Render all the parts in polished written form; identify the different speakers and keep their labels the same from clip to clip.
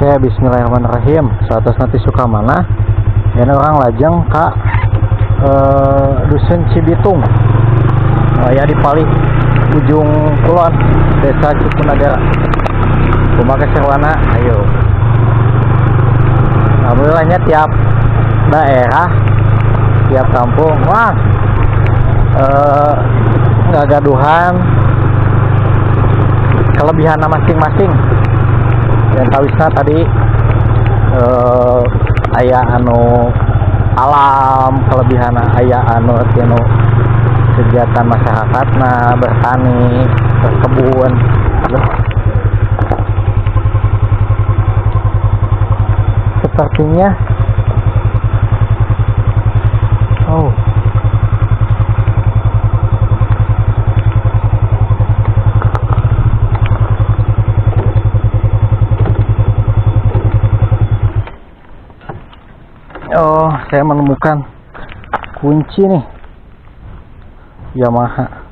Speaker 1: Oke, bismillahirrahmanirrahim. Saat nanti Sukamanah ya orang lajeng ka Dusun Cibitung. Oh, ya di paling ujung kulon Desa Cupunagara. Kumaha keseruanna? Ayo. Alhamdulillahnya tiap daerah, tiap kampung, wah, ngagaduhan kelebihan masing-masing. Yang tawisna tadi aya anu alam, kelebihan aya anu tinu kegiatan masyarakatna bertani, berkebun. Sepertinya oh, oh, saya menemukan kunci nih Yamaha.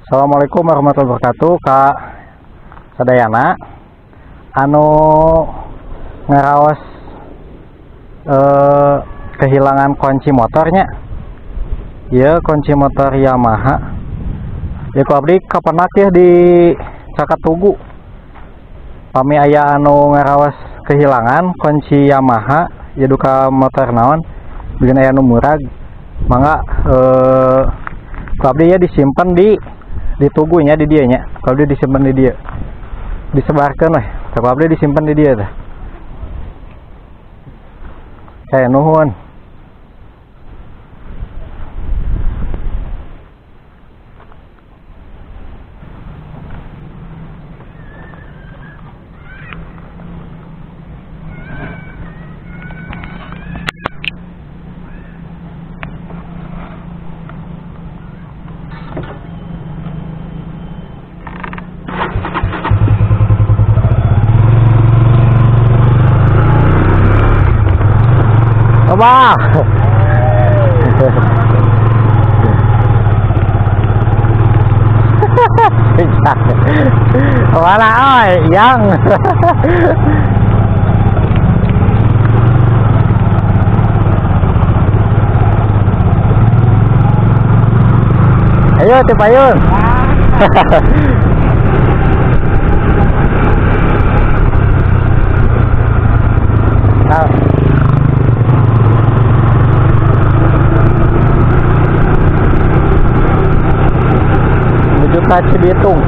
Speaker 1: Assalamualaikum warahmatullahi wabarakatuh, Kak Sadayana. Anu ngeraos kehilangan kunci motornya, ya kunci motor Yamaha. Ya ku abdi kapenak ya di Cakatugu. Pami aya anu ngeraos kehilangan kunci Yamaha, ya duka motor naon, bikin aya nu murag, mangga ku abdi ya disimpan di tugunya di dieu nya. Ku abdi disimpan di dieu. Disebarkan weh. Ku abdi disimpan di dieu teh. Saya nuhun. Wah. Wala oi, yang. Ayo tipayun. Nah. Menuju ke Cibitung.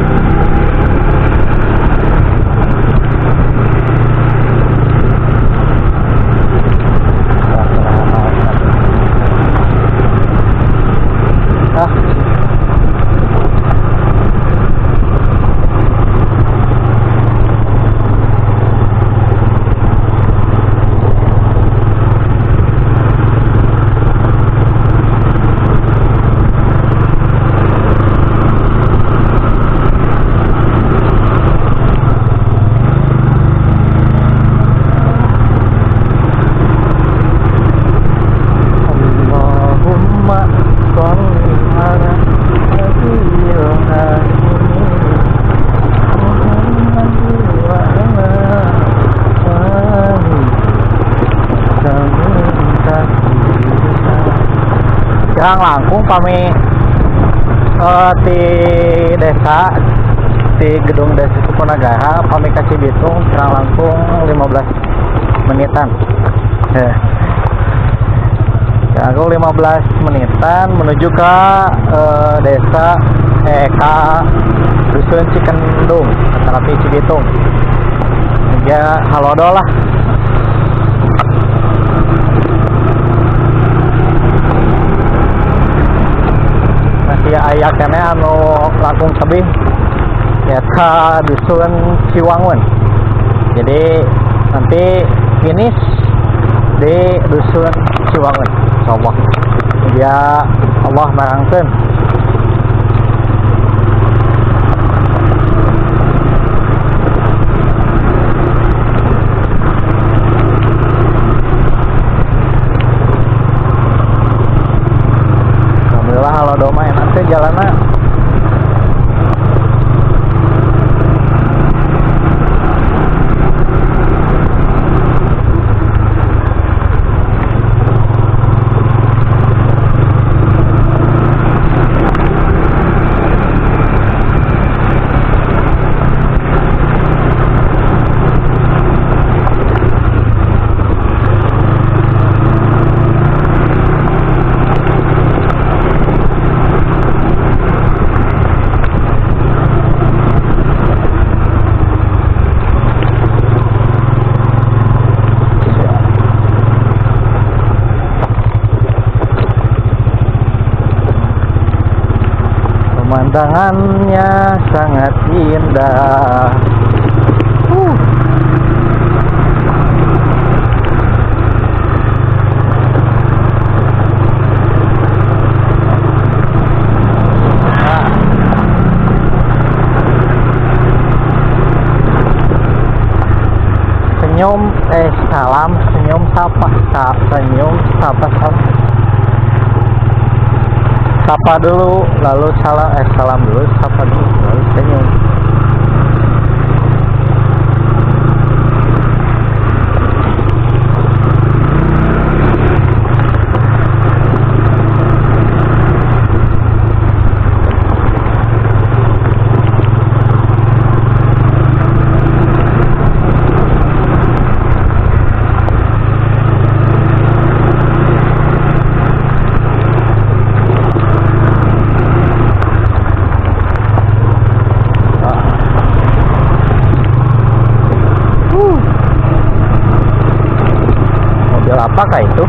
Speaker 1: Kirang langkung pami di desa di gedung Desa Cupunagara pami ka Cibitung kirang langkung 15 menitan. Kirang langkung 15 menitan menuju ke desa ke Dusun Cikendung tapi Cibitung. Ya halodo lah. Ya aya keneh anu langkung tebih nyata Dusun Ciwangun. Jadi nanti finish di Dusun Ciwangun insyaallah. Ya Allah marangkeun. Halodo mah enak teh jalanna. Pemandangannya sangat indah. Nah. Senyum, salam, senyum, sapa, senyum, sapa, salam. Sapa dulu, lalu salam, salam dulu, sapa dulu, lalu senyum. Apakah itu?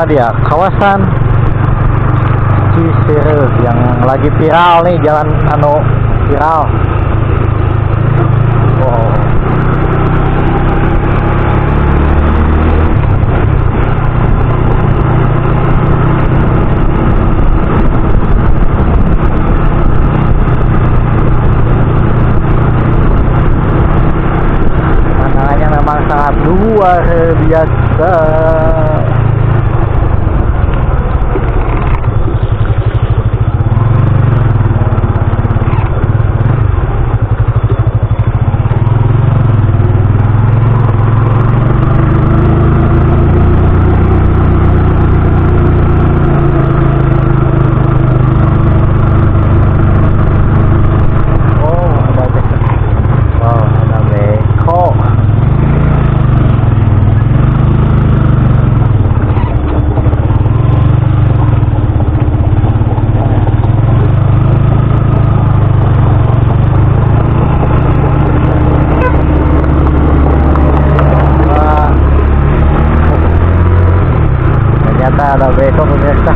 Speaker 1: Dia kawasan Cisereuh yang lagi viral nih, jalan anu viral. Wow. Pemandangannya memang sangat luar biasa. Ada beko pemirsa.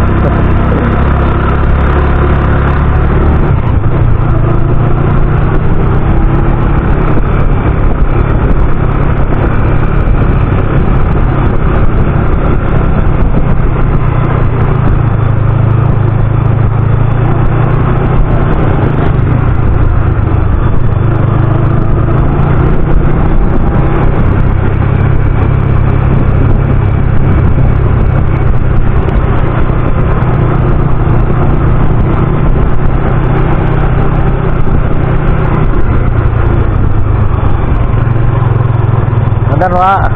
Speaker 1: Dan Wak,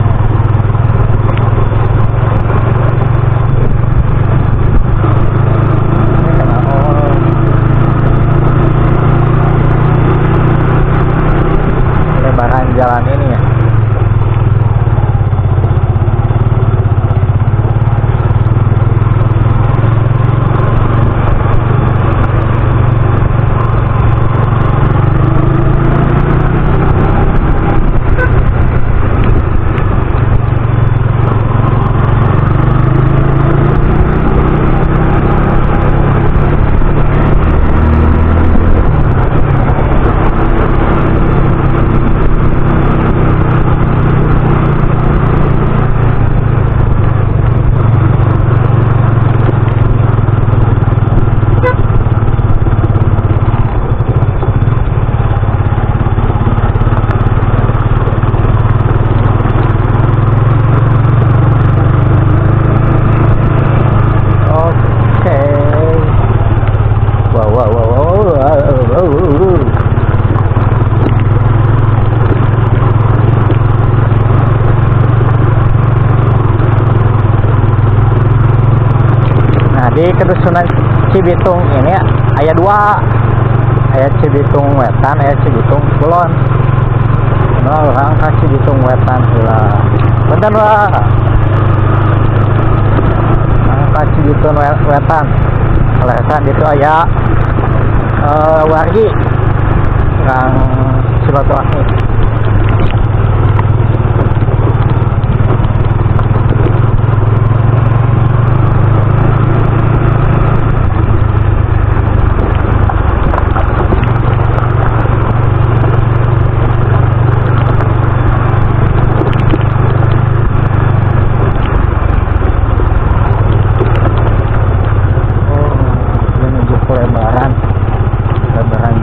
Speaker 1: lebaran jalan ini ya. Di kedusunan Cibitung ini aya dua, aya Cibitung Wetan, aya Cibitung Kulon. Nah, urang ka Cibitung Wetan heula. Punten Pak. Ka Cibitung Wetan. Kaleresan ditu aya wargi urang silaturahmi.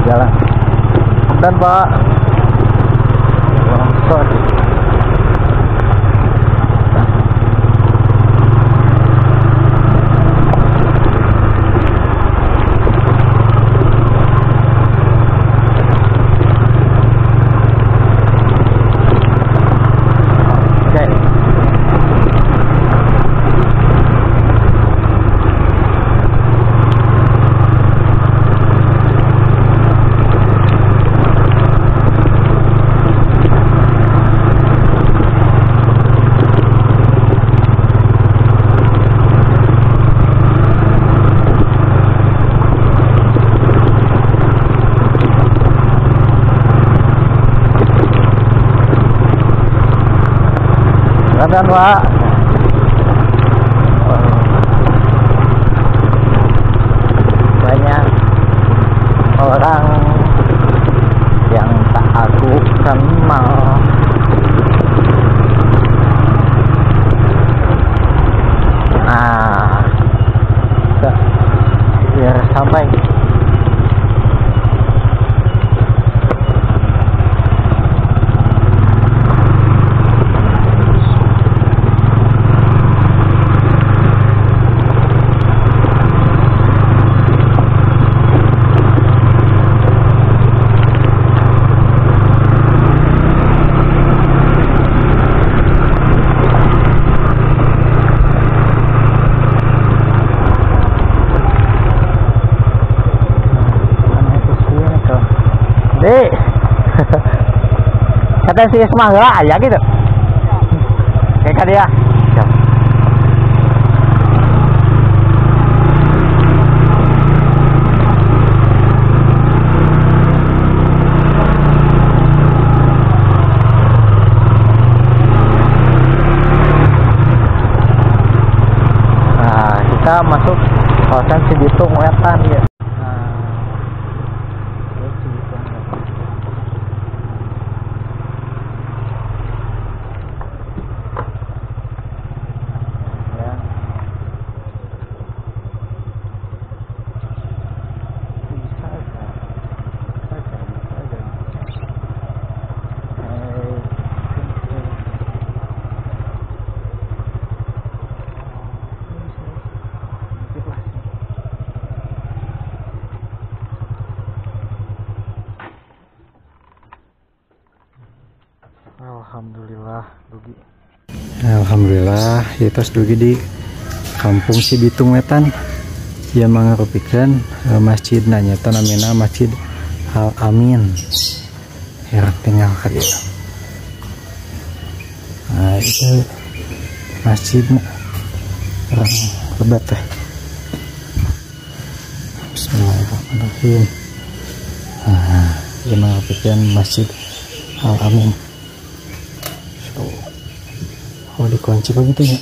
Speaker 1: Jalan. Dan Pak, longsor. Oke. Dan Pak, banyak orang yang tak aku kenal. Nah, biar sampai. Dek, kata si Ismah lah aya gitu. Kayak dia. Nah, kita masuk kawasan Cibitung Wetan ya. Alhamdulillah dugi. Alhamdulillah ya tos dugi di Kampung Cibitung Wetan yang mangarupikeun masjid nyaeta namina Masjid Al Amin. Ya tinggal ka dieu. Nah, itu masjid orang lebat teh. Bismillahirrahmanirrahim. Nah, yang mangarupikeun Masjid Al Amin. Oh, dikunci begitu ya.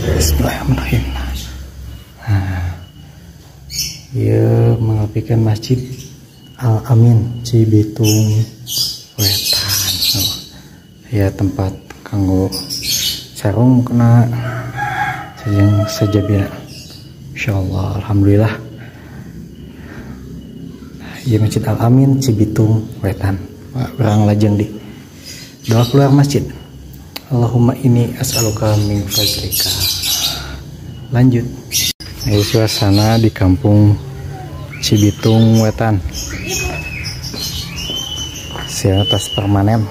Speaker 1: Bismillahirrahmanirrahim. Nah, ya mengapikan Masjid Al Amin Cibitung Wetan. Oh, ya tempat kanggo sarung kena sejeng sejabina. Insyaallah, alhamdulillah. Ya Masjid Al Amin Cibitung Wetan. Orang lajeng di doa keluar masjid. Allahumma ini as'aluka min fadlika. Lanjut. Ini suasana di kampung Cibitung Wetan. Siang atas permanen.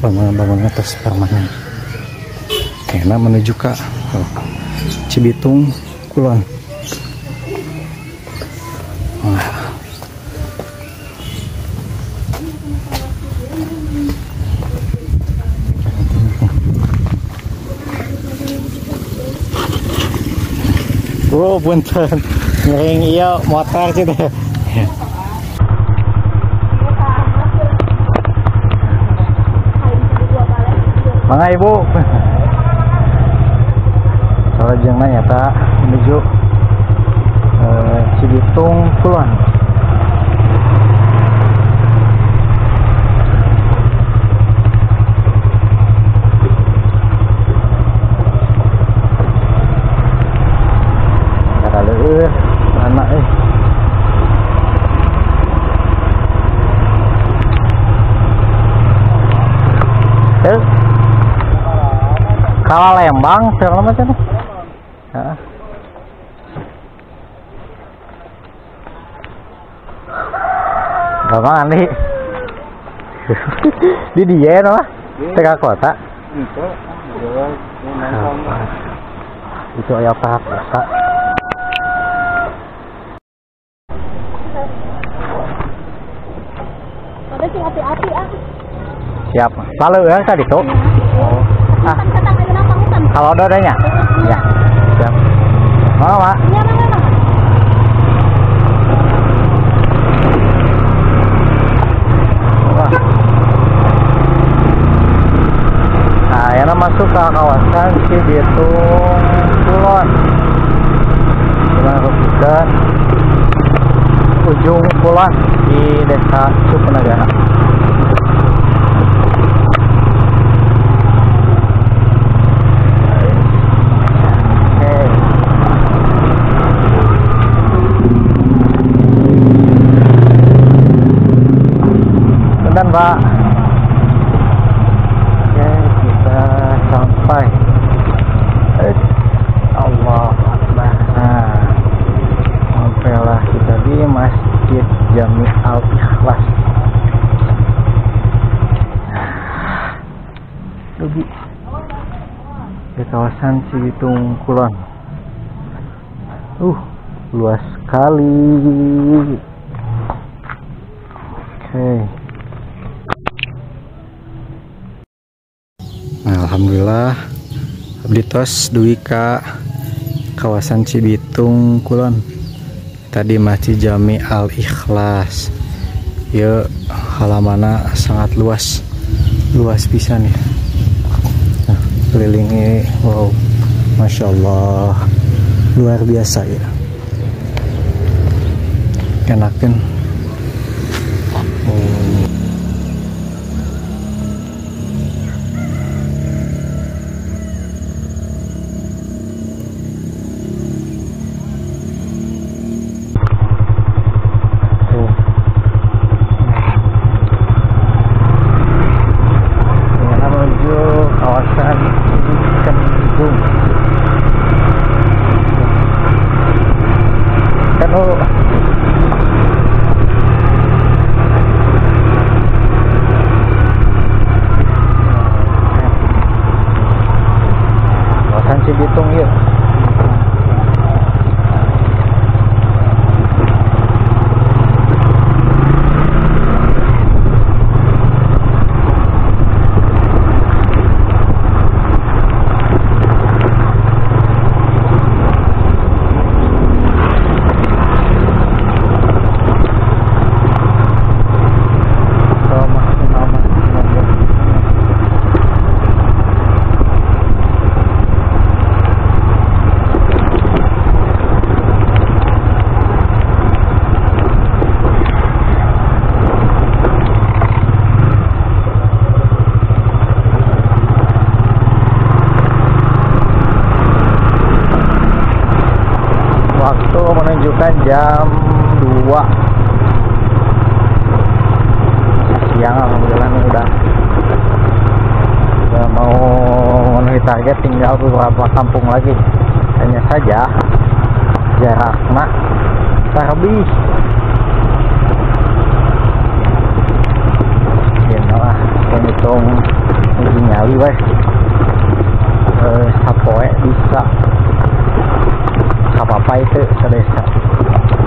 Speaker 1: Bangunan-bangunan atas permanen. Kayaknya menuju ke Cibitung Kulon. Wah. Oh, punten. Ngering iya motor gitu. Mangga Ibu. Salajengna nyata menuju Cibitung Kulon. Anak kalau Lembang segala macam. Heeh. Bapak andi. Di dia noh, tengah kota. Itu aya apa?
Speaker 2: Api-api ah.
Speaker 1: Siap. Lalu ya tadi tuh. Oh. Ah. Kalau ada adanya. Ya. Siap. Mau, Pak?
Speaker 2: Iya, Pak.
Speaker 1: Nah, ya masuk ke kawasan Cibitung Kulon. Merupakan ujung kulon di Desa Sukanagara. Oke. Bentar, Pak. Oke, kita sampai. Allah Akbar. Nah, sampailah kita di Masjid Jami Al Ikhlas. Nah, lebih di kawasan Cibitung Kulon. Luas sekali. Oke. Nah, alhamdulillah abdi tos dugi ka kawasan Cibitung Kulon. Tadi Masjid Jami Al Ikhlas. Ya, halamanna sangat luas. Luas pisan ya. Nah, kelilingi, wow, masya Allah, luar biasa ya. Enakin. Oh. Cibitung yuk. Waktu menunjukkan jam 2 siang. Alhamdulillah nih udah mau memenuhi target, tinggal beberapa kampung lagi. Hanya saja jaraknya terlebih. Inilah penghitung Tingali weh sapoe bisa apa itu sedesa.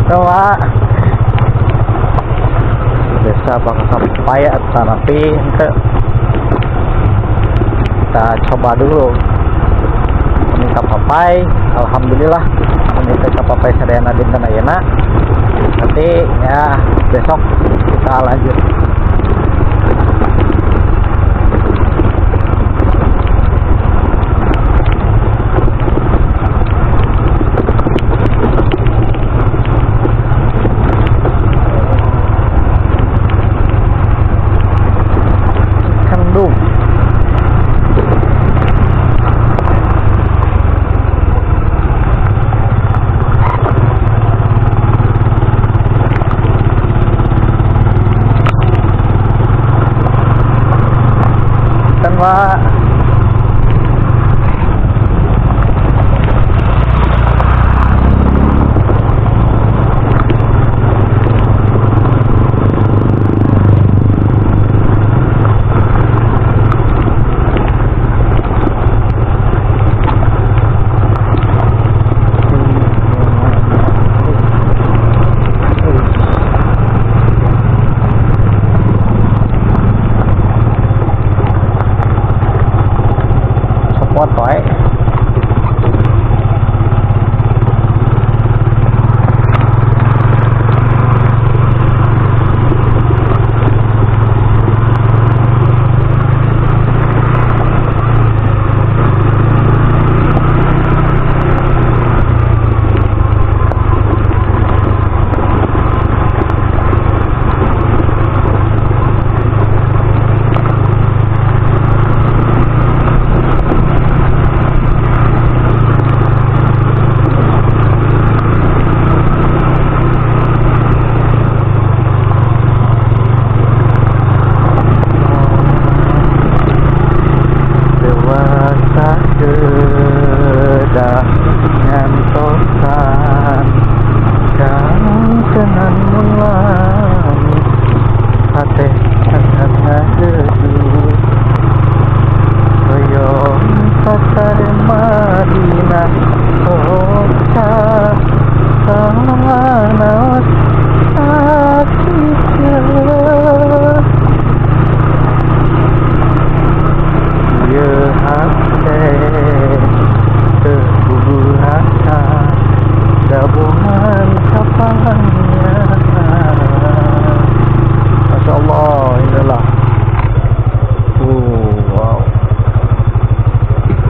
Speaker 1: Coba desa bakal sampai atau nanti kita coba dulu. Minta papai, alhamdulillah minta papai sadayana dinten ayeuna. Nanti ya besok kita lanjut. Pak.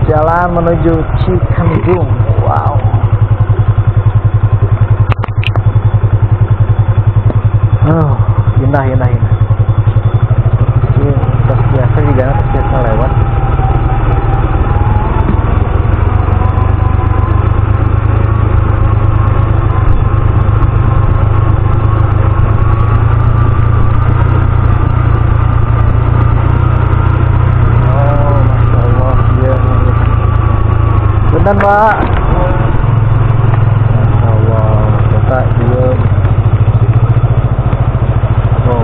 Speaker 1: Jalan menuju Cikendung. Wow. Oh, indah, indah, indah. Ini terus biasa juga, terus biasa lewat. Punten, Pak. Masya Allah, kita juga. Wow.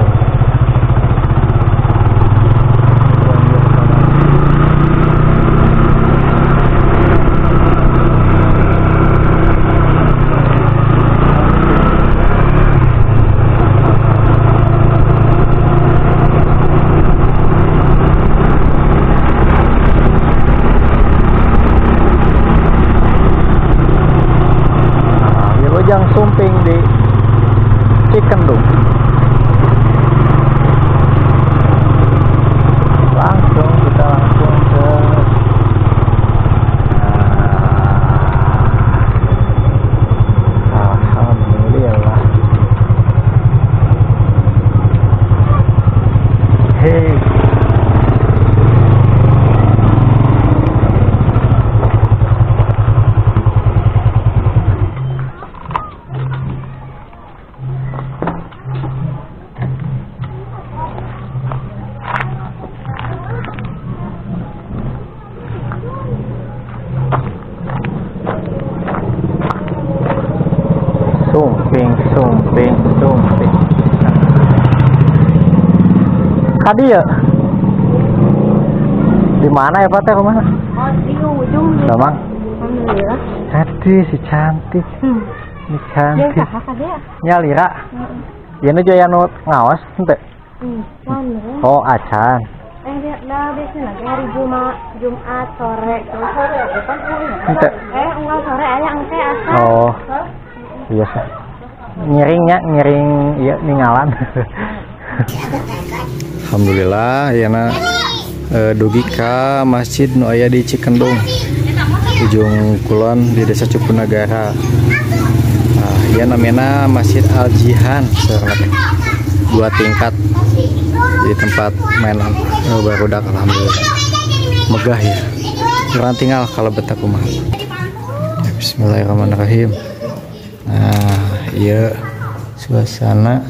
Speaker 1: Yang sumping di Cikendung. Langsung kita langsung ke alhamdulillah. Hey. Sumping, sumping, sumping. Kadi ya? Di mana ya Pak teh rumahnya?
Speaker 2: Oh, di ujung.
Speaker 1: Damang.
Speaker 2: Alhamdulillah.
Speaker 1: Aduh, si cantik. Ini cantik. Nyalira. Ieu nu jaya nu ngaos henteu? Oh, acan.
Speaker 2: Nah, biasanya lagi hari Jumat sore.
Speaker 1: Henteu.
Speaker 2: Enggak sore aya engke asa.
Speaker 1: Oh. Iya sih. Ngiringnya, ngiring ieu ningalan. Alhamdulillah ayeuna dugi ka masjid nu aya di Cikendung, ujung kulon di Desa Cupunagara. Nah, ieu namina Masjid Al Jihan, dua tingkat di tempat mainan barudak. Alhamdulillah megah ya. Urang tinggal kalau betah kumaha. Bismillahirrahmanirrahim. Nah, ieu suasana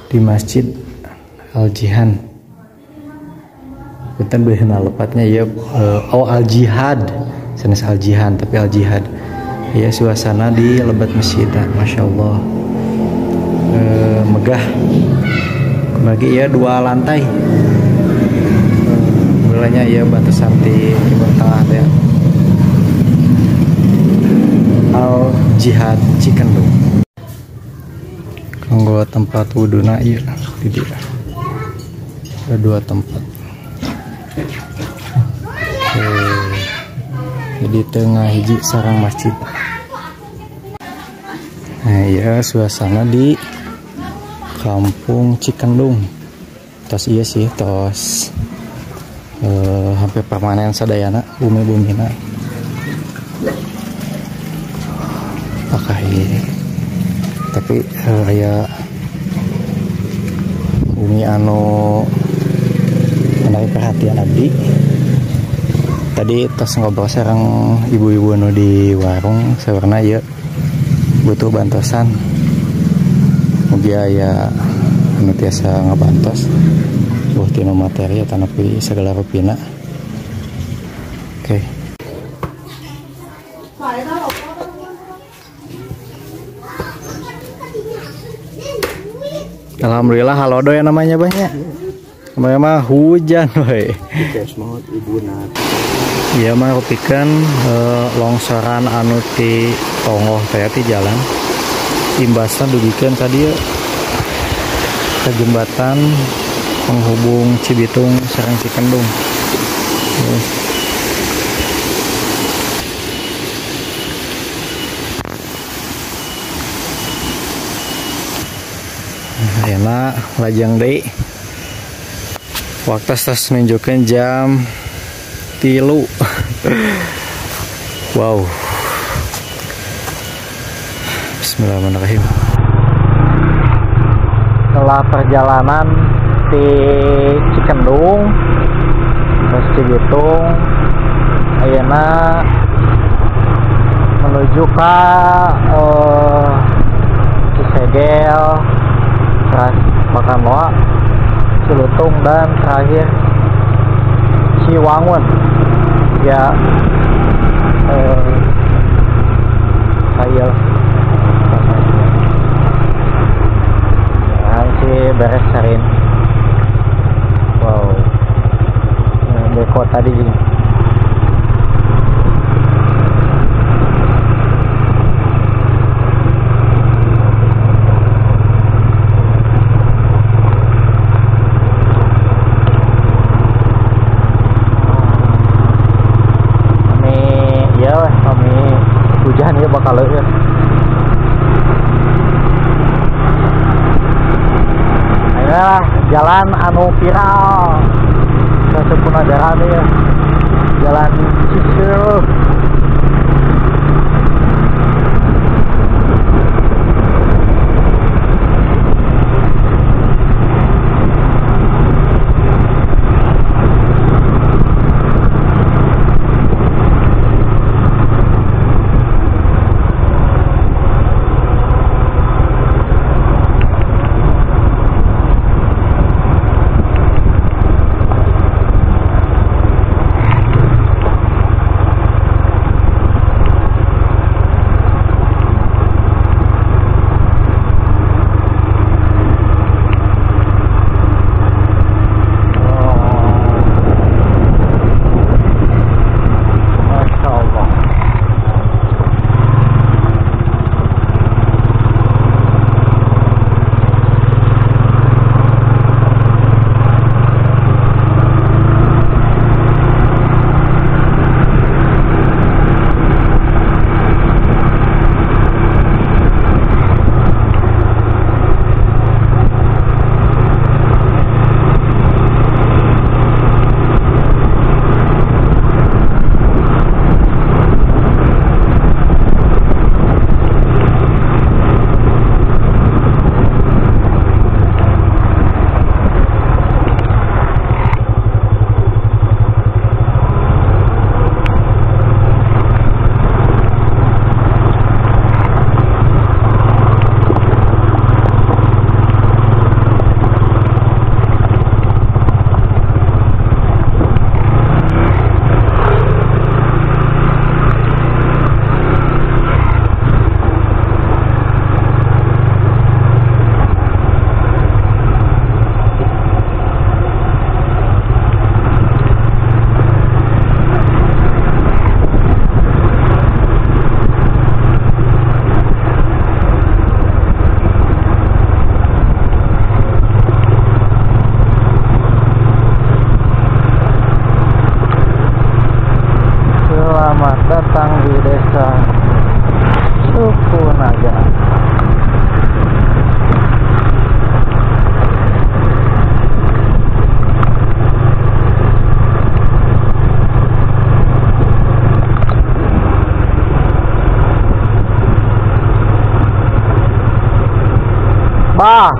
Speaker 1: di Masjid Al Jihan. Punten beunah lepatnya ya, oh Al Jihad, sanes Al Jihan tapi Al Jihad. Ya suasana di lebat masjid, masya Allah, megah. Lagi ya dua lantai. Mulanya ya batasan di timur tengah ya. Al Jihad Cikendung. Kanggo tempat wuduna ieu di dieu. Ada dua tempat. Oke. Jadi tengah hiji sarang masjid. Nah, ya suasana di Kampung Cikendung. Tos iya sih, tos hampir permanen sadayana bumi-bumina. Pakai tapi aya bumi anu menarik perhatian abdi. Tadi tos ngobrol sareng ibu-ibu anu di warung sawarna ieu butuh bantosan. Mugi aya anu tiasa ngabantos buah tina materi atanapi segala rupina. Oke. Alhamdulillah halodo ya namanya banyak. Kemarin mah hujan we. Iya mah rupikeun longsoran anu ti tonggoh teh ti jalan. Imbasna dugikeun ka dieu ke jembatan penghubung Cibitung sareng Cikendung. Ayeuna lajeng deui. Waktu tos nunjukkeun jam 3. Wow. Bismillahirrahmanirrahim. Setelah perjalanan di Cikendung terus Cibitung, ayeuna menuju ke Cisegel, terus Bakamloa, Cilutung, dan terakhir Ciwangun. Ya, saya si beres sarin. Wow, beko tadi gini. Hujan ya bakal ya. Ayolah jalan anu viral ke Cupunagara ya. Jalan Ciseul.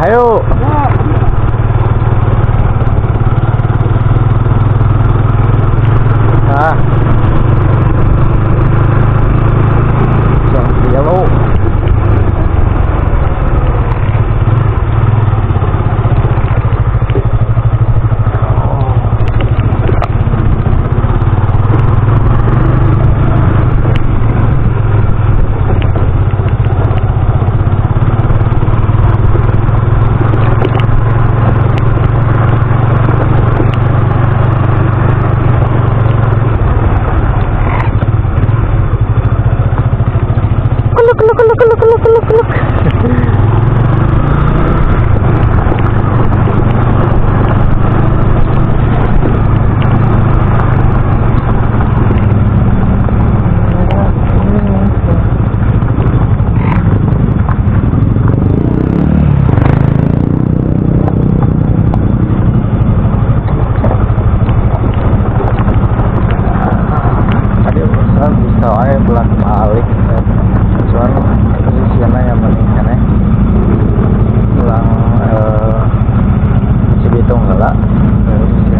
Speaker 1: Ayo. Nah. Jam 3. Look. Tadi bisa aja bolak-balik. Cuman siana yang mendingan pulang Cibitung heula terus ya.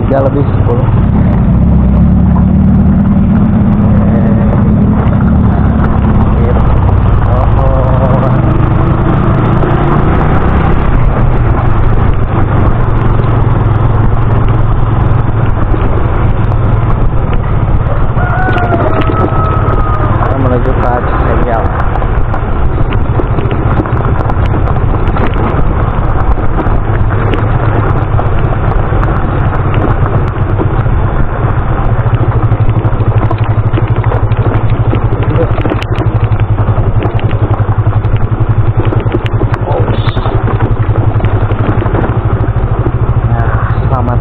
Speaker 1: Jam 3:10.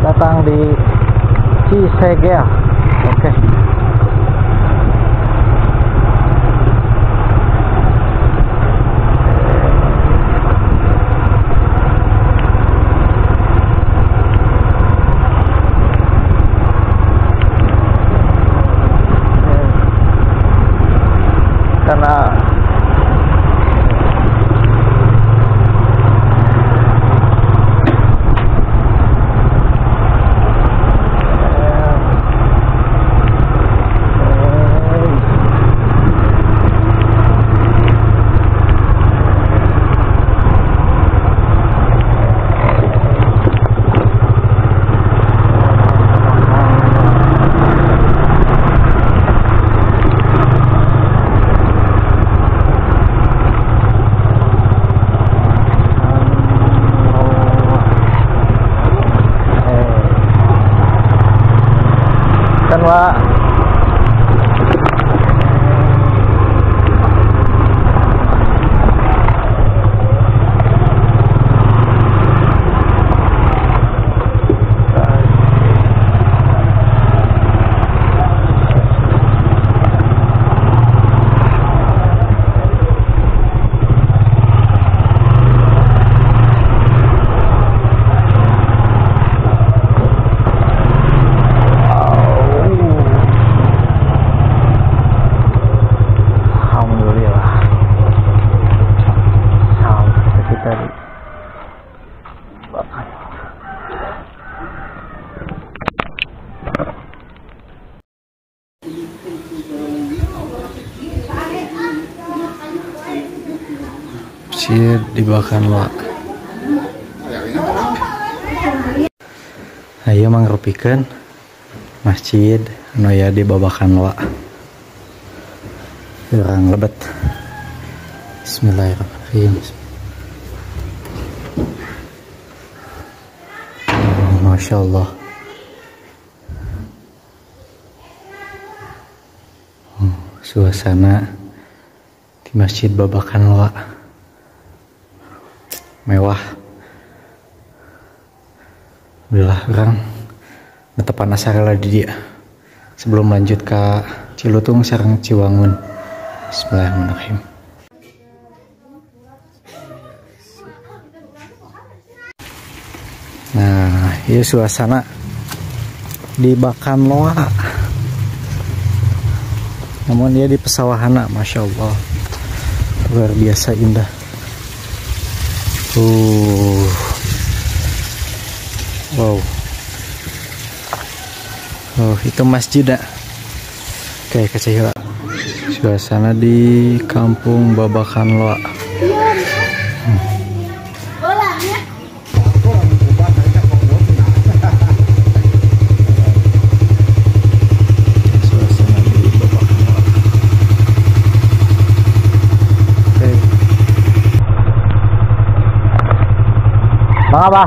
Speaker 1: Datang di Cisegel. Oke. Karena Wak. Masjid di Babakan Loa. Ayo mangrupikeun masjid anu aya di Babakan Loa. Urang lebet. Bismillahirrahmanirrahim. Oh, Masya Allah. Suasana di Masjid Babakan Loa mewah. Alhamdulillah orang netepan asar di dia sebelum lanjut ke Cilutung sareng Ciwangun. Bismillahirrahmanirrahim. Nah, ini suasana di Bakan Loa. Namun dia di pesawahana, masya Allah, luar biasa indah. Wow. Oh, itu masjid dah. Oke, kecil. Suasana di kampung Babakan Loa. Suasana di Babakan Loa. Oke. Bang apa?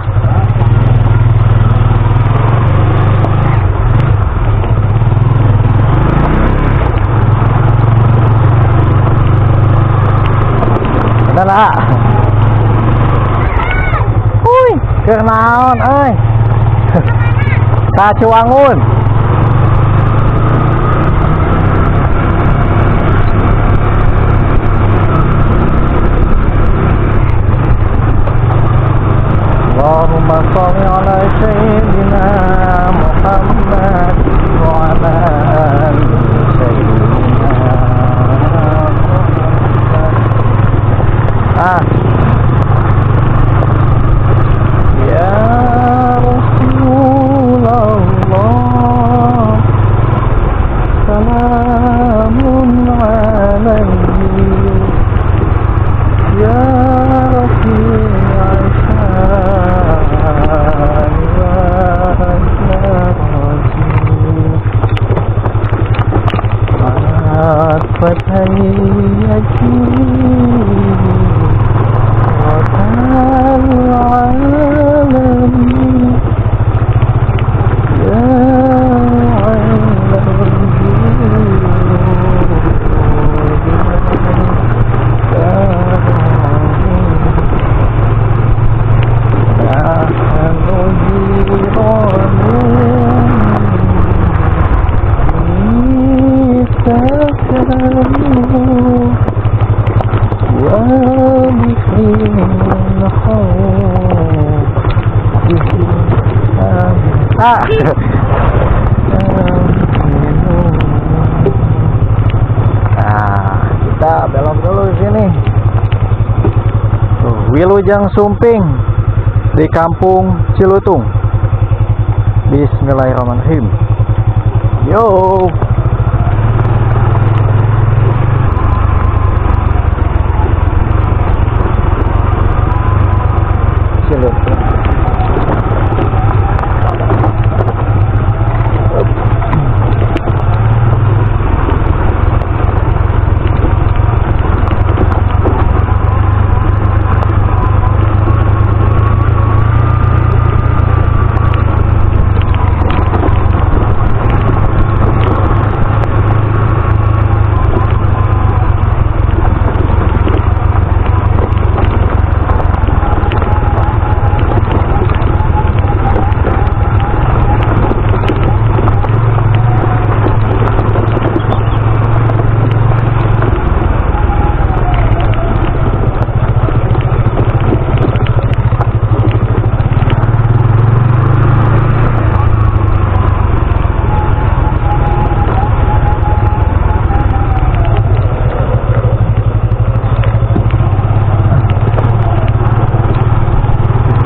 Speaker 1: Bener ah. Uy, keur naon euy? Ka Ciwangun. Allahumma sholli ala sayyidina Muhammad wa ala ali sayyidina Muhammad. Ya Rasulullah, salamun alaihi. Ya Rafi'al syani wal darajat. Nah, kita belok dulu di sini. Tuh, Wilujeng Sumping di Kampung Cilutung. Bismillahirrahmanirrahim. Yo. Cilutung.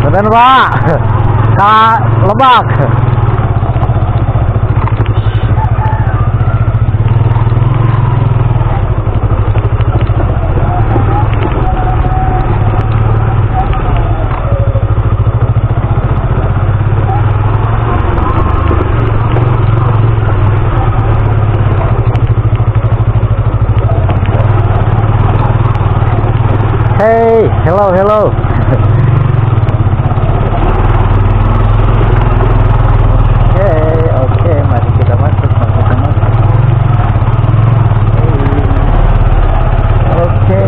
Speaker 1: Bener Pak, Kak Lebak. Hey, hello, hello. Oke, mari kita masuk, Oke.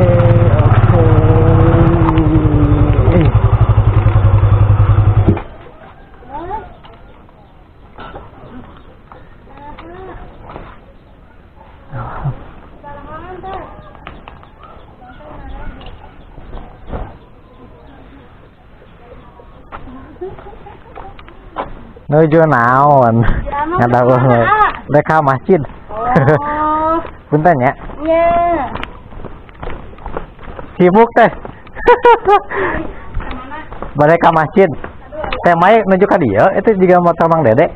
Speaker 1: Nuju naon? Ngadawuh. Rek ka masjid.
Speaker 2: Oh.
Speaker 1: Punten ya.
Speaker 2: Iya.
Speaker 1: Sibuk teh. Bade ka masjid. Teh Mai nuju ka dieu, itu juga motor Mang Dede.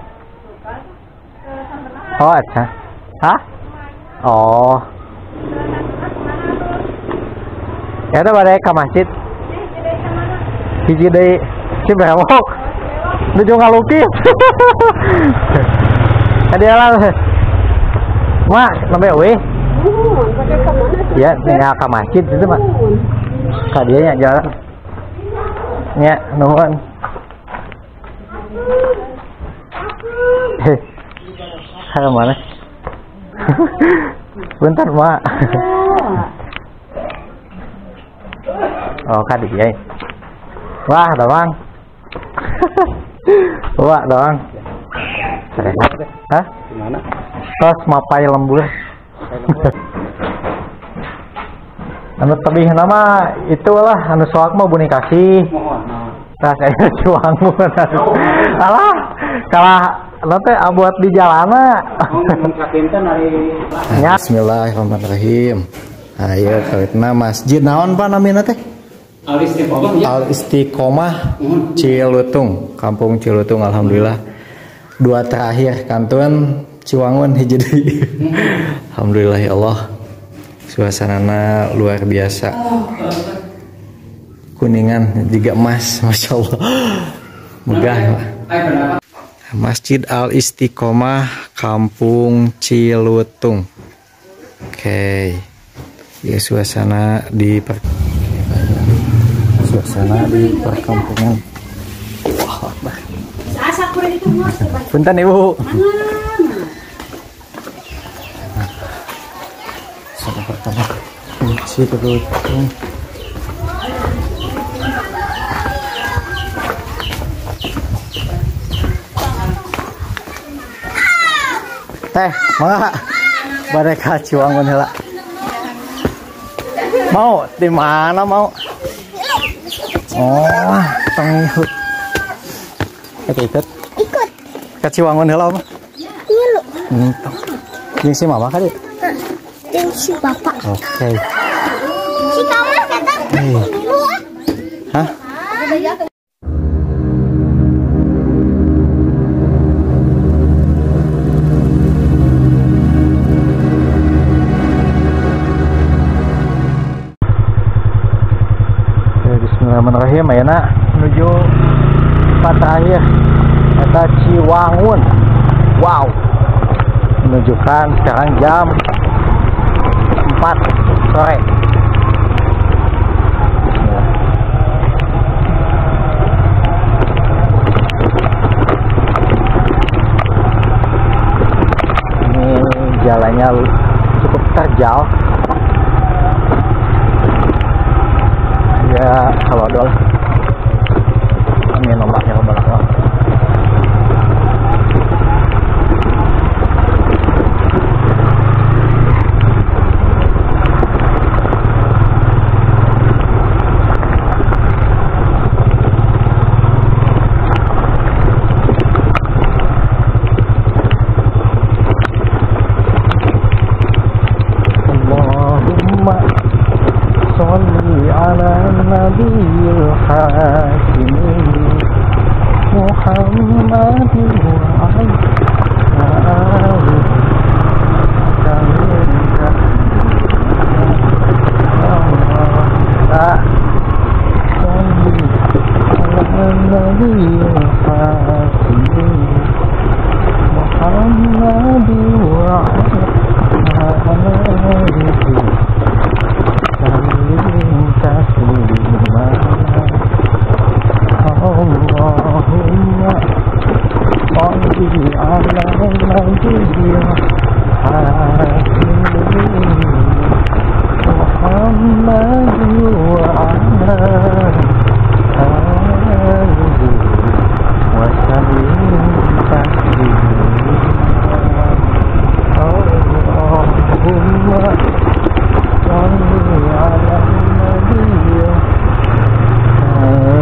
Speaker 1: Oh, aca. Hah? Oh. Ya udah bade ka masjid. Hiji deui Cibrewok. Nuju ngalukis. Kadieu lah. Mak, nembe euy. Ya, tinggal ka masjid itu, Mak. Ka dieu nya jalan. Nya, nuhun. Halo mana? Bentar, Mak. Oh, ka dieu. Wah, doang. Wah, doang. Hah?
Speaker 3: Gimana?
Speaker 1: Tos mapai lembur. Anu tebih nama itulah anu soak mah buni kasih. Tah aya Ciwangun. Alah, kalah nanti buat di jalana. Bismillahirrahmanirrahim. Ayo kawitna masjid naon Pak namina teh?
Speaker 3: Al Istiqomah.
Speaker 1: Al Istiqomah Cilutung, Kampung Cilutung, alhamdulillah. Dua terakhir kantun Ciwangun hiji deui. Alhamdulillah ya Allah. Suasanana luar biasa. Kuningan juga emas, masya Allah. Megah. Masjid Al Istiqomah Kampung Cilutung. Oke. Ya suasana di perkampungan. Wah, Akbar. Punten Ibu. Suasana pertama Cilutung. Teh, mangga bade ka Ciwangun heula. Mau di mana mau? Oh, tong ikut. Ikut.
Speaker 2: Ikut.
Speaker 1: Ka Ciwangun heula mah?
Speaker 2: Ngilu.
Speaker 1: Tong. Jeung si mama ka dieu?
Speaker 2: Jeung si bapak.
Speaker 1: Oke.
Speaker 2: Si kamu datang.
Speaker 1: Hah? Bismillahirrahmanirrahim, ayeuna menuju tempat terakhir eta Ciwangun. Wow. Menunjukkan sekarang jam 4 sore. Bismillah. Ini jalannya cukup terjal. Ya kalau dol amin Allah ya rabbal alamin. Allahumma sholli ala nabiyil hakimi Muhammadin wa ala alihi Muhammadin wa ala alihi Allahumma sholli ala nabiyil hakimi Muhammad wa ala alihi wa sallim taslima. Allahumma sholli ala nabiyil hakimi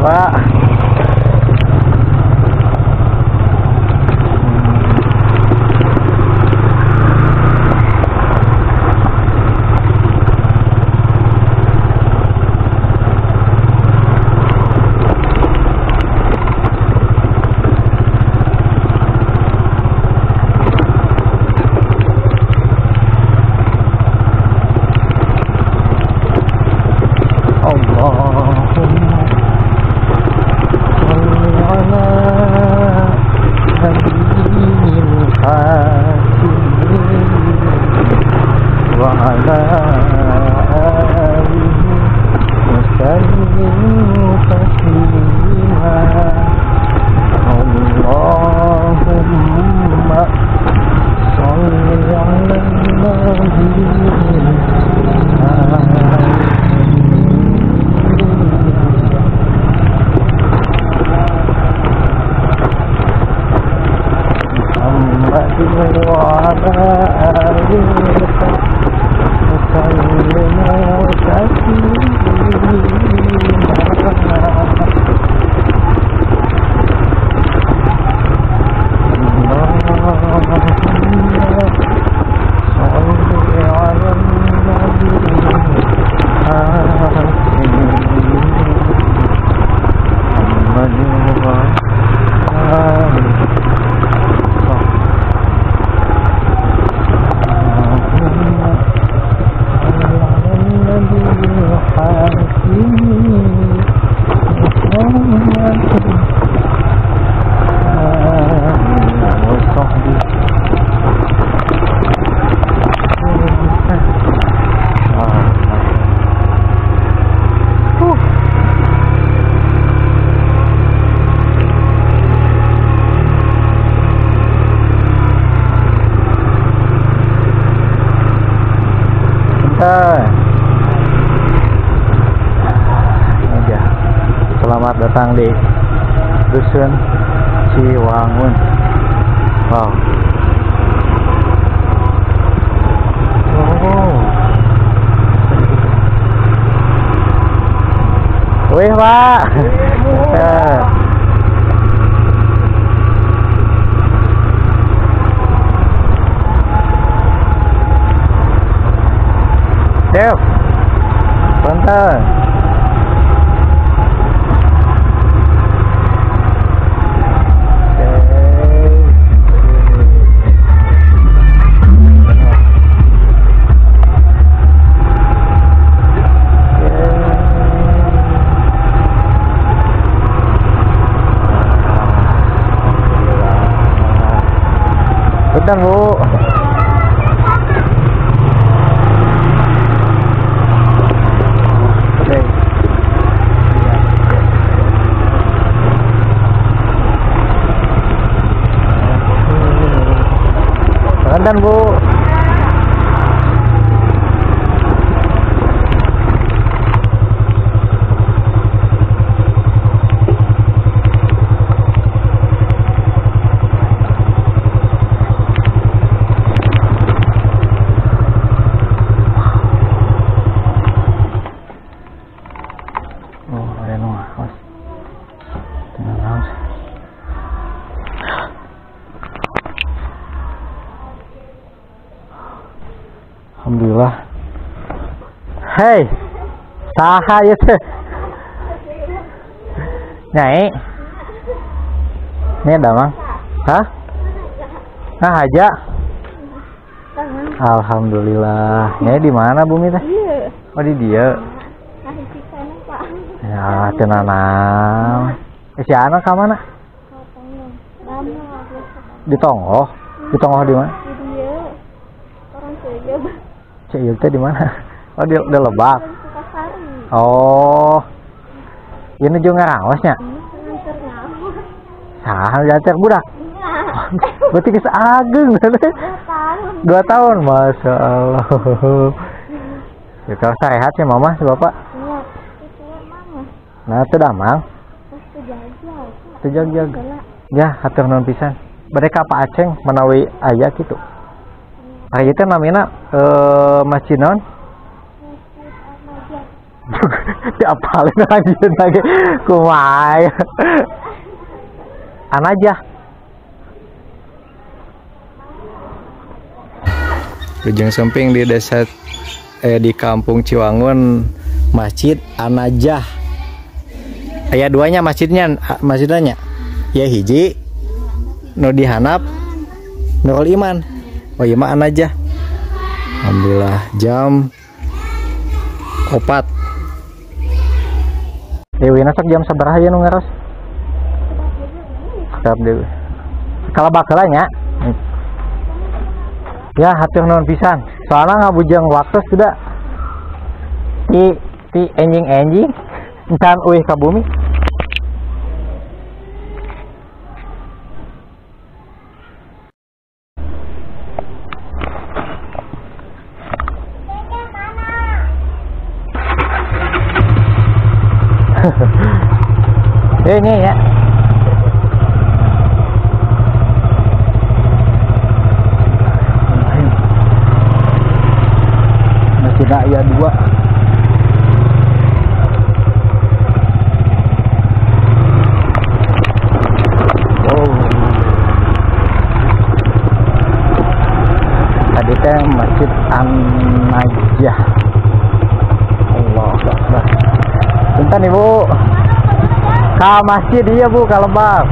Speaker 1: Pak. Selamat datang di Dusun Ciwangun. Wow. Oh. Wih, Pak. Dev. Bentar. Bentar, Bu. Oke. Bentar, Bu. Hei, saha ieu teh? Nyai. Ini ada mang? Hah? Nah aja. Alhamdulillah. Nyai di mana bumi teh? Oh di dia. Ya, tenanam. Si anak ka mana? Di Tonggoh. Di Tonggoh di mana?
Speaker 2: Di dia. Orang Ceyub.
Speaker 1: Ceyub teh di mana? Oh di Lebak. Oh. Ini juga ngaraosnya. Saha diantar budak? Berarti geus ageng. 2 tahun. 2 tahun, Masya Allah. Ya kalau sehat sih mama si bapak.
Speaker 2: Iya, itu mama.
Speaker 1: Nah, itu damang.
Speaker 2: Terus
Speaker 1: Teu jag. Ya, hatur nuhun pisan. Bade ka Pak Aceng menawi aya kitu. Ari ieu teh namina masjid naon? Diapalin anjeun lagi. Kumaha. Anajah. Ujung Sumping di desa di Kampung Ciwangun, Masjid Anajah. Aya duanya masjidnya, masjidnya. Ya hiji nu dihanap Nurul Iman. Oh iya mah Anajah. Alhamdulillah jam 4. Dewina sok jam sabaraha ieu nu ngaros? Sedap deui. Kalebak heula nya. Ya hatur nuhun pisan. Soalnya ngabujeng waktu sudah ti enjing-enjing encan uih ka bumi. Ini ya. Masjid Raya 2. Oh. Tadi teh Masjid An-Najah. Allahu Akbar. Punten Ibu. Ka masjid iya Bu, ka Lebak.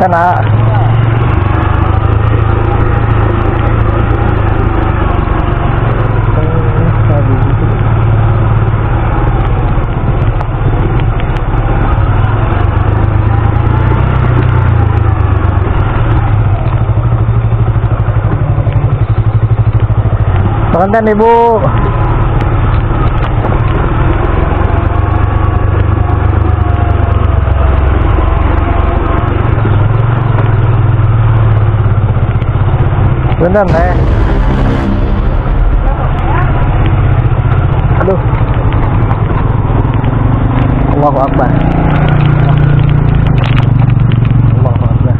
Speaker 1: Sana. Punten Ibu. Punten teh. Aduh. Allahu Akbar. Allahu Akbar.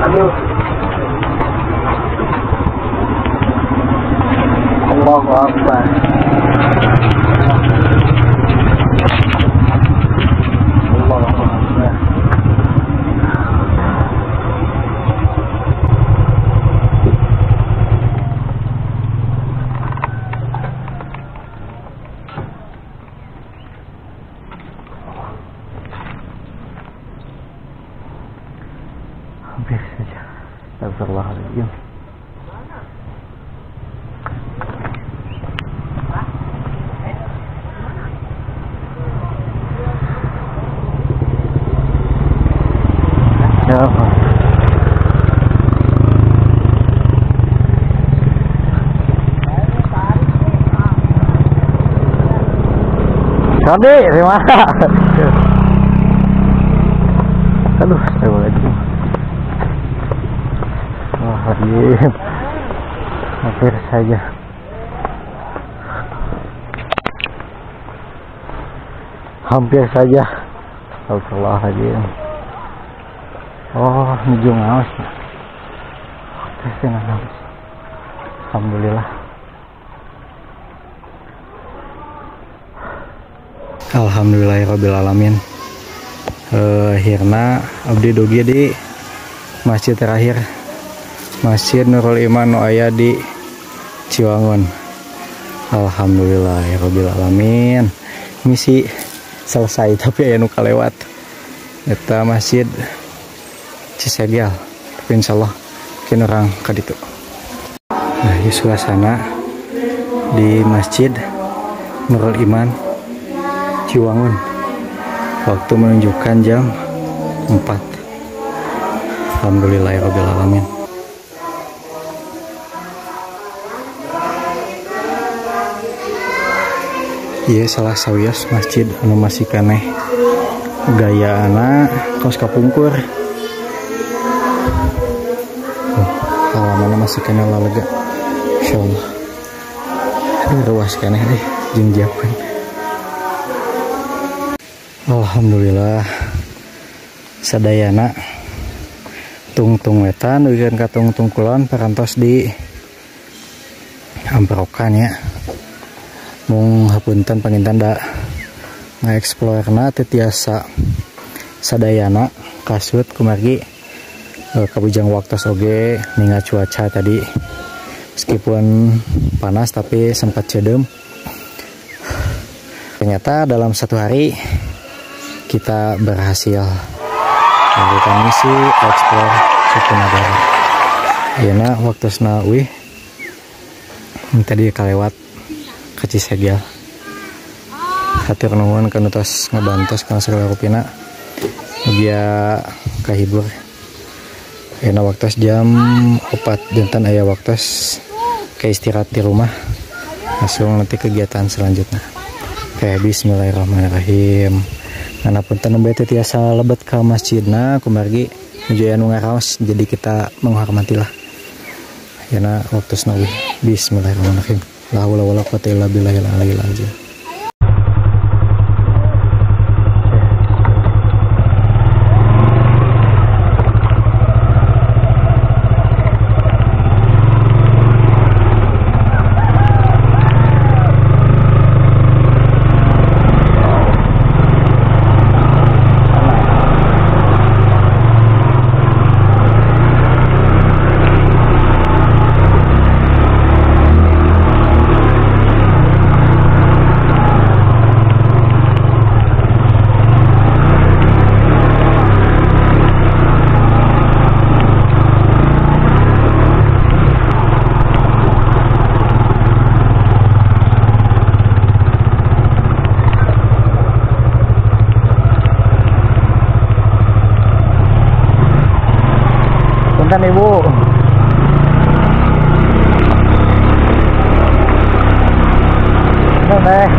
Speaker 1: Aduh. Allahu Akbar. Allahu Akbar. Astagfirullahaladzim. Ya Allah. Tadi, terima. Aduh, saya boleh. Wah, hampir saja. Hampir saja. Astagfirullahaladzim. Oh, nuju ngaos. Oke, sih ngaos. Alhamdulillah. Alhamdulillahirabbil alamin. Akhirna abdi dugi di masjid terakhir, Masjid Nurul Iman nu aya di Ciwangun. Alhamdulillahirabbil alamin. Misi selesai tapi aya nu kalewat. Eta Masjid Cisegel. Tapi insyaallah mungkin orang ka ditu. Nah, ini suasana di Masjid Nurul Iman Ciwangun. Waktu menunjukkan jam 4. Alhamdulillahirabbil alamin. Ieu salah sawios masjid anu masih keneh gayana kos kapungkur. Halamanna masih keneh lalega. Insyaallah. Aduh, ruas keneh deh jeung jiapkeun. Alhamdulillah sadayana tungtung wetan dugi ka tungtung kulon parantos di amprokan ya. Mung hapunten panginten da ngaeksplorna teu tiasa sadayana kasut kumargi kabujang waktos oge ningal cuaca tadi meskipun panas tapi sempat cedem. Ternyata dalam satu hari kita berhasil melakukan misi explore Sukunagara. Ayeuna waktosna uih tadi kalewat ka Cisegel. Hatur nuhun kana tos ngabantos kana sagala rupina. Mugia kahibur. Ayeuna waktos jam 4 jantan aya waktos ke istirahat di rumah. Langsung nanti kegiatan selanjutnya. Oke, bismillahirrahmanirrahim. Nah, punten nembe teu tiasa lebet ka masjidna kumargi nuju aya nu ngaraos, jadi kita menghormatilah. Ayeuna waktosna uih. Bismillahirrahmanirrahim. La haula wala quwata illa billahil aliyil azim. Punten Ibu. Punten teh.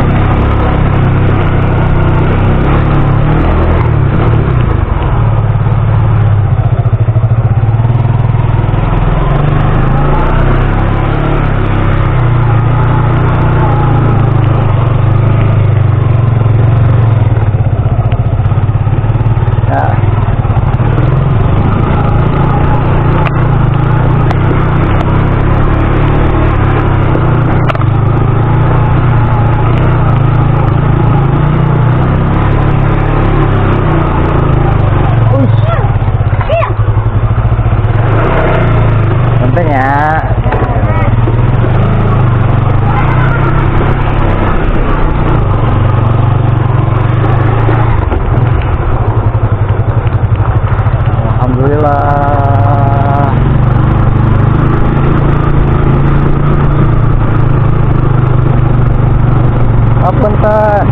Speaker 1: Punten.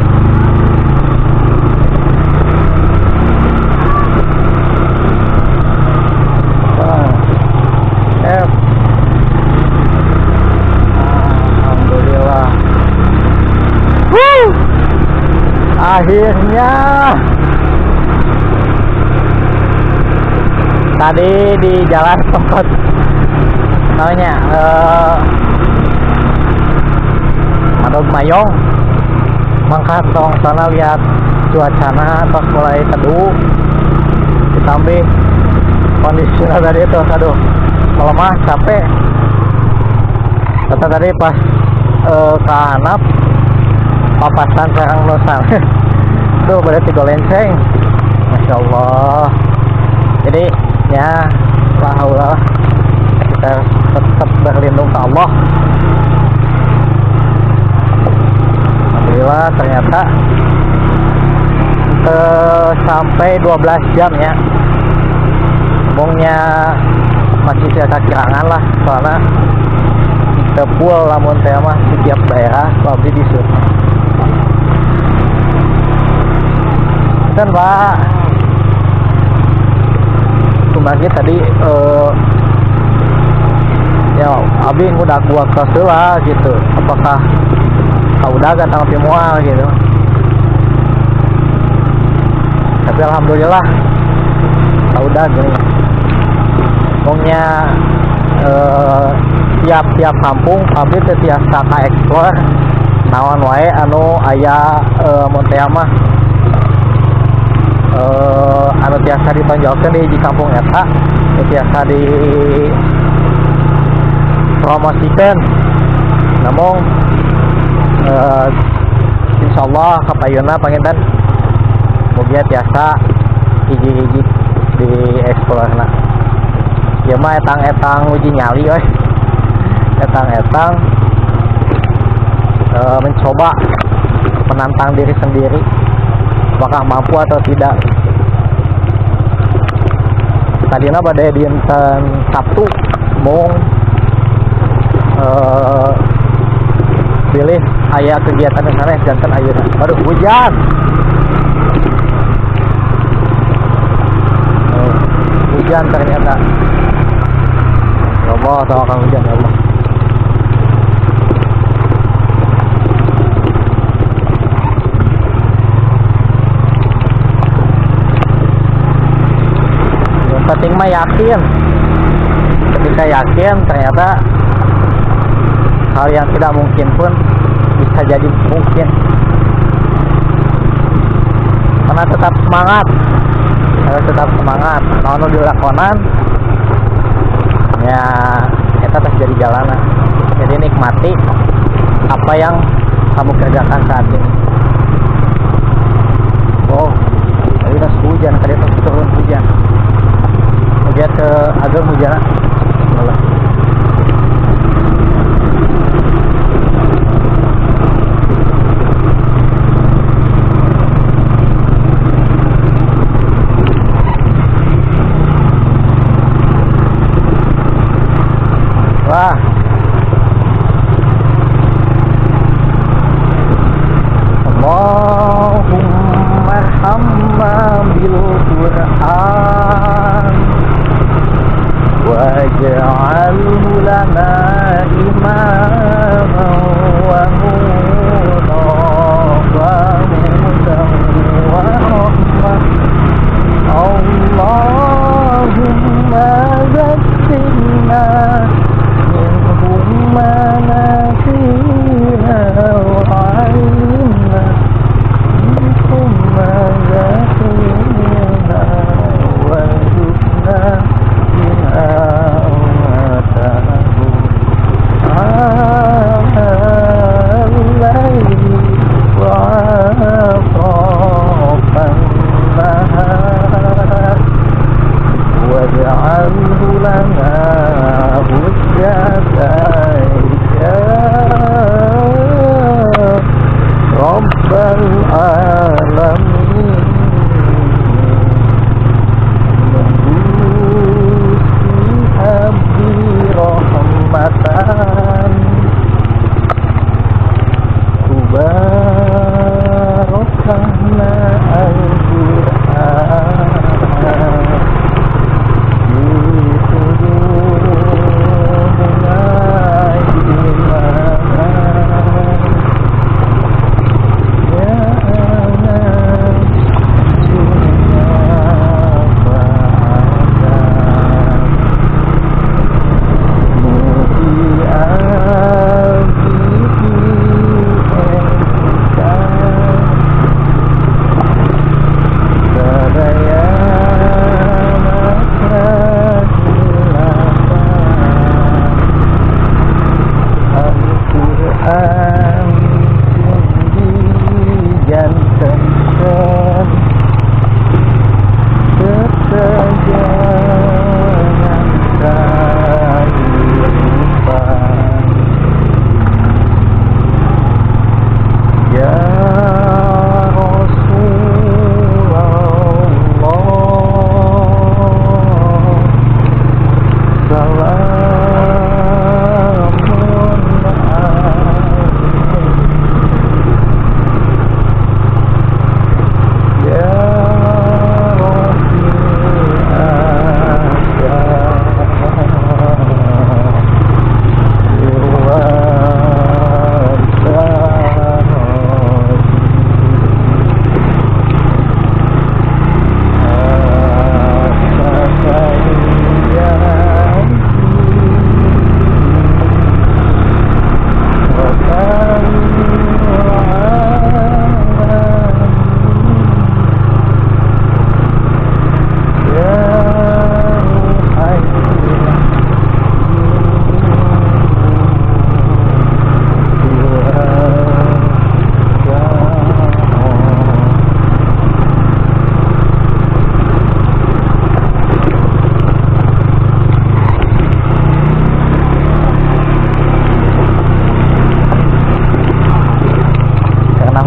Speaker 1: F. Alhamdulillah. Woo! Akhirnya tadi di jalan sempat namanya Madog Mayong mangkat tong sana lihat cuacana terus mulai teduh, ditambah kondisinya tadi itu aduh melemah capek. Kata tadi pas ke Hanap papasan sarang nosan tuh berarti golenceng, masya Allah. Jadi ya la haula, kita harus tetap berlindung ke Allah. Alhamdulillah ternyata sampai 12 jam ya. Mungnya masih saya kirangan lah, soalnya tepul lamun teh mah setiap daerah pabrik di sur. Dan Pak kembali tadi ya abi udah gua kesela gitu, apakah udah gak tapi mual gitu. Tapi alhamdulillah udah gini. Pokoknya tiap-tiap kampung abdi teu tiasa ka-explore naon wae anu aya mun teh mah anu tiasa ditonjolkeun di hiji kampung eta, tiasa dipromosikeun. Namun insyaallah kapayunna panginten mugia tiasa hiji-hiji dieksplorna. Ieu mah etang-etang uji nyali euy. Etang-etang mencoba menantang diri sendiri apakah mampu atau tidak. Tadina bade dinten Sabtu mung pilih aya kegiatan sanes janten ayeuna. Aduh hujan. Hujan ternyata. Ya Allah, tolong hujan ya Allah. Yang penting mah yakin. Ketika yakin ternyata hal yang tidak mungkin pun bisa jadi mungkin. Karena tetap semangat, harus tetap semangat. Naon nu dilakonan ya eta tes jadi jalanan. Jadi nikmati apa yang kamu kerjakan saat ini. Oh, tadi tas hujan, tadi tas turun hujan. Lihat ke agak hujan. Bismillah. Wah, Allahumma arhamna bil Qur'an wa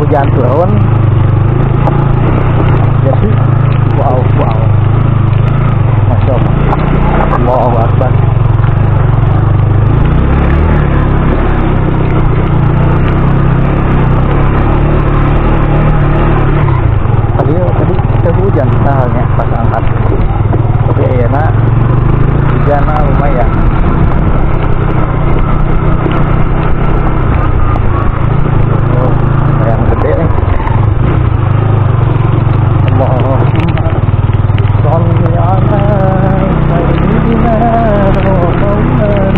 Speaker 1: Hujan turun. Jadi wow wow. Masya Allah. Allahu Akbar. Tadi kita hujan halnya pas angkat. Tapi enak hujan lumayan. Oh, yang gede nih. Allahumma sholli ala sayyidina Muhammad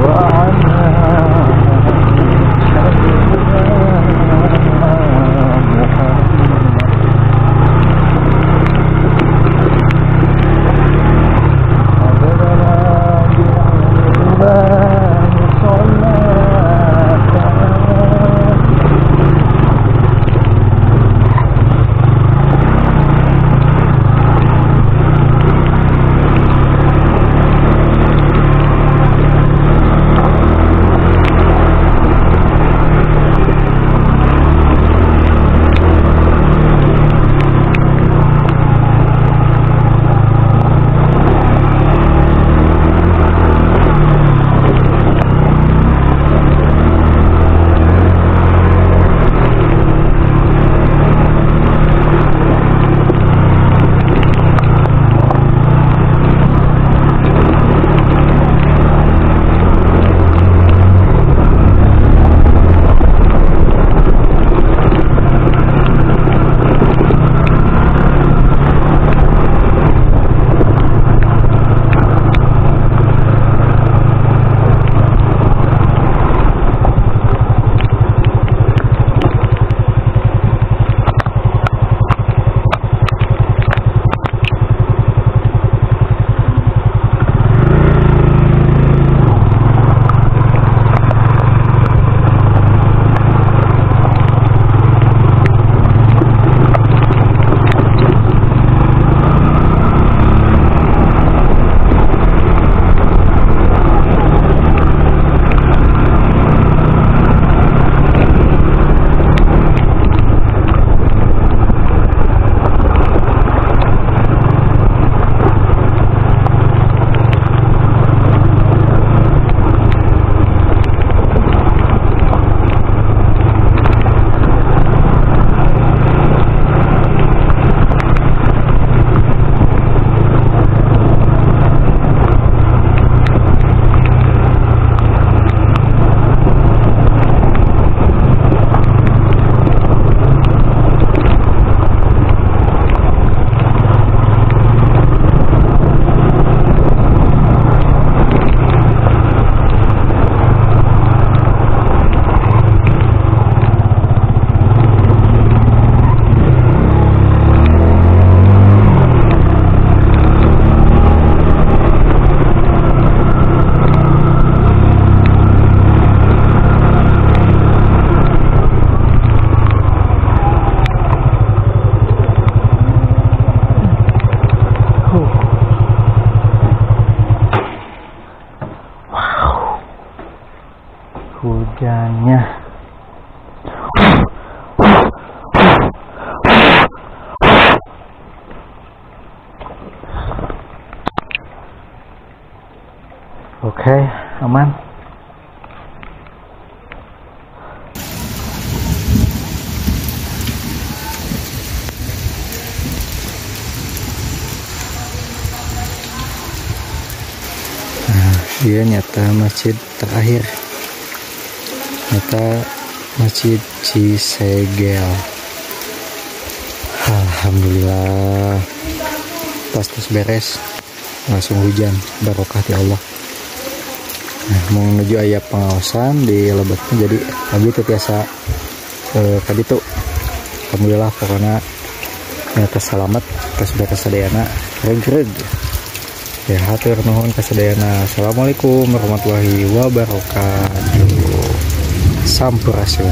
Speaker 1: wa ala sayyidina Muhammad. Hujannya. Oke, aman. Nah, dia nyata masjid terakhir. Nyata Masjid Cisegel. Alhamdulillah. Pas terus beres langsung hujan, barokah di Allah. Nah, mau menuju aya pengawasan di lebetnya, jadi abdi teu tiasa ka ditu. Alhamdulillah pokoknya nyata selamat terus beres sadayana regreg. Ya hatur nuhun ka sadayana. Assalamualaikum warahmatullahi wabarakatuh. Sampurasun.